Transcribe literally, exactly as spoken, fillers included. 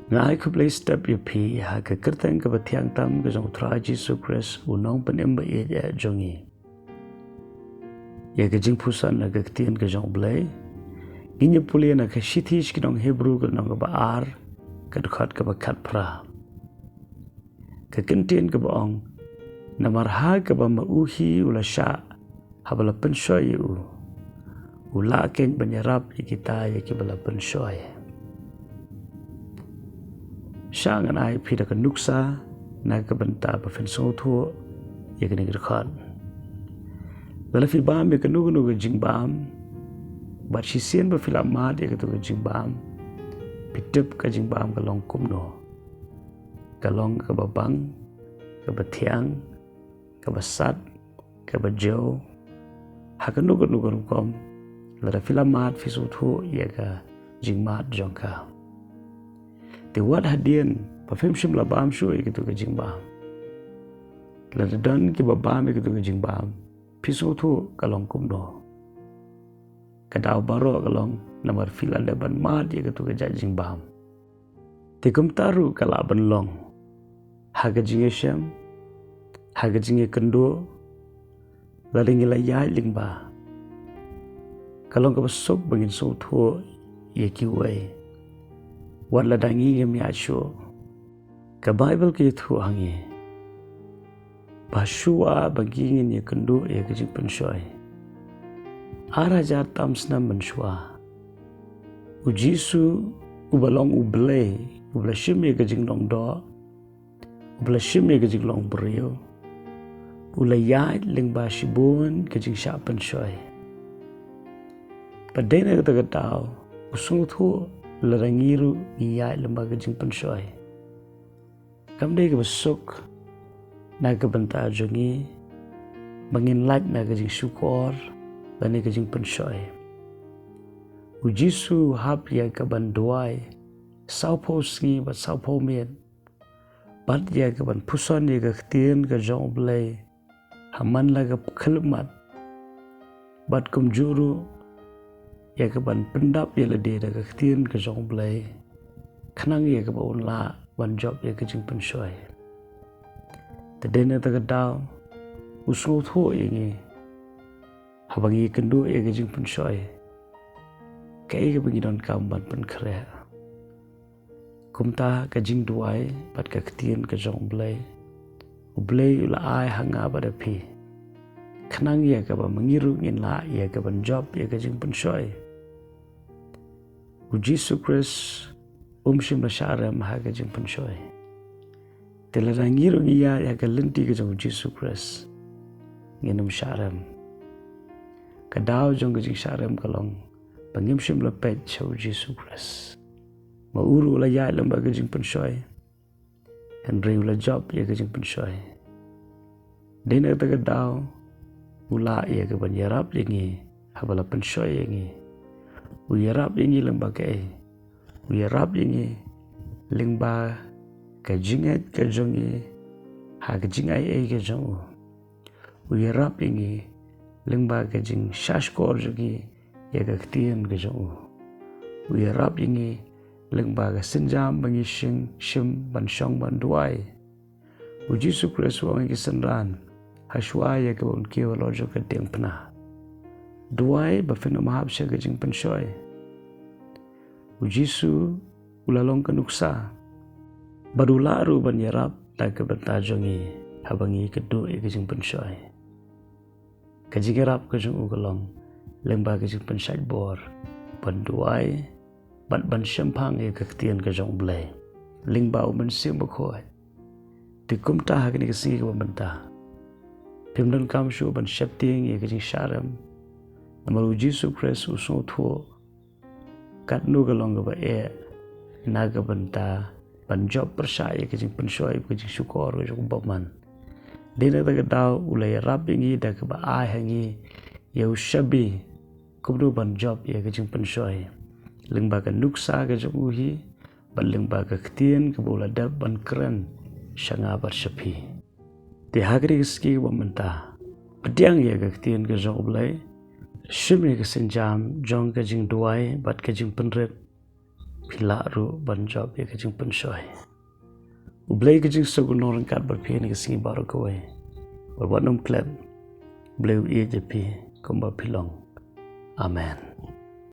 Nga ai khublei step ïa phi ha ka kyrteng kaba thiang tam ka jong u Trai Jisu Khrist, u nongpynim ba ïeit jong ngi. Ïa ka jingpuson na ka ktien ka jong u Blei, ngin ïa pule na ka shithi sha ki nong Hebru ka lynnong kaba ar, ka dkhot kaba khatphra. Ka kyntien kaba ong, namar ha kaba ma u hi u la shah, haba la pynshoi ïa u, u lah keiñ ban ïarap ïa kita ïa kiba la pynshoi. Shah ngan ai phi da ka nuksa na ka bynta ba phin sngewthuh ïa kane ka dkhot. Lada phi bam ïa kano kano ka jingbam, bad shisien ba phi la mad ïa kato ka jingbam, phi tip ka jingbam ka long kumno. Ka long kaba bang, kaba thiang, kaba sat, kaba jew. Ha kano kano ka rukom, lada phi la mad phi sngewthuh ïa ka jingmad jong ka. Te wat hadien ba phim shym la bam shuh ïa kato ka jingbam, lada don kiba bam ïa kato ka jingbam, phi sngewthuh ka long kumno. Ka daw baroh ka long namar phi la dep ban mad ïa kato ka jait jingbam. Te kumta ruh ka lah ban long ha ka jingïashem, ha ka jingïakynduh, lada ngi la ïaid lyngba. Ka long kaba suk ba ngin sngewthuh ïa kiwei, wat lada ngi ngim ïaid shuh. Ka Baibl ka ïathuh ha ngi ba shuwa ba ngi ngin ïakynduh ïa ka jingpynshoi, ar hajar tam snem mynshuwa, u Jisu, uba long u Blei, uba la shim ïa ka jinglong doh, uba la shim ïa ka jinglong briew, u la ïaid lyngba shibun ka jingshah pynshoi. Bad dei na kata ka daw u sngewthuh lada ngi ruh ngi ïaid lyngba ka jingpynshoi. Kam dei kaba suk na ka bynta jong ngi ba ngin lait na ka jingshukor lane ka jingpynshoi. U Jisu u hap ïa ka ban duwai sawphew sngi bad sawphew miet, bad ïa ka ban puson ïa ka ktien ka jong u Blei ha man la ka khyllipmat, bad kumjuh ruh ïa ka ban pyndap ïa lade da ka ktien ka jong u Blei, khnang ïa kaba un lah ban jop ïa ka jingpynshoi. Te dei na kata ka daw u sngewthuh ïa ngi, haba ngi ïakynduh ïa ka jingpynshoi, kaei kaba ngi donkam ban pynkhreh. Kumta ka jingduwai bad ka ktien ka jong u Blei, u Blei u la ai ha nga bad ha phi, khnang ïa kaba ma ngi ruh ngin lah ïa ka ban jop ïa ka jingpynshoi. U Jisu Khrist um shym la shah rem ha ka jingpynshoi. Te lada ngi ruh ngi ïaid ha ka lynti ka jong u Jisu Khrist, ngin ym shah rem. Ka daw jong ka jingshah rem ka long ba ngim shym la peit sha u Jisu Khrist. Ma u ruh u la ïaid lyngba ka jingpynshoi, hynrei u la jop ïa ka jingpynshoi. Dei na kata ka daw u lah ïa ka ban ïarap ïa ngi haba la pynshoi ïa ngi. U ïarap ïa ngi lyngba kaei? U ïarap ïa ngi lyngba ka jingngeit ka jong ngi ha ka jingai ei ka jong u. U ïarap ïa ngi lyngba ka jingshahshkor jong ngi ïa ka ktien ka jong u. U ïarap ïa ngi lyngba ka sienjam ba ngi shim, shim ban shong ban duwai. U Jisu Khrist u ong ïa ki synran hashuwa ïa kaba un kiew halor jong ka diengphna, duwai ba phin ym hap sha ka jingpynshoi. U Jisu u la long ka nuksa bad u lah ruh ban ïarap na ka bynta jong ngi haba ngi ïakynduh ïa ka jingpynshoi. Ka jingïarap ka jong u ka long lyngba ka jingpynshait bor ban duwai bad ban shemphang ïa ka ktien ka jong u Blei lyngba u Mynsiem Bakhuid. Te kumta ha kane ka sngi kaba mynta, phim donkam shuh ban sheptieng ïa ka jingshah rem, namar u Jisu Khrist u sngewthuh katno ka long kaba eh na ka bynta ban jop pyrshah ïa ka jingpynshoi, ka jingshukor ka jong u bymman. Dei na kata ka daw u la ïarap ïa ngi da kaba ai ha ngi ïa u shabi kumno ban jop ïa ka jingpynshoi lyngba ka nuksa ka jong u hi, bad lyngba ka ktien kaba u la dep ban kren sha nga bad sha phi. Te ha kane ka sngi kaba mynta, pdiang ïa ka ktien ka jong u Blei, shim ïa ka sienjam jong ka jingduwai bad ka jingpynrit. phi lah ruh ban jop ïa ka jingpynshoi. U Blei ka jingsuk un long ryngkat bad phi ha kane ka sngi baroh kawei. Bad wat nym klet, U Blei u ïeit ïa phi kumba phi long. Amen.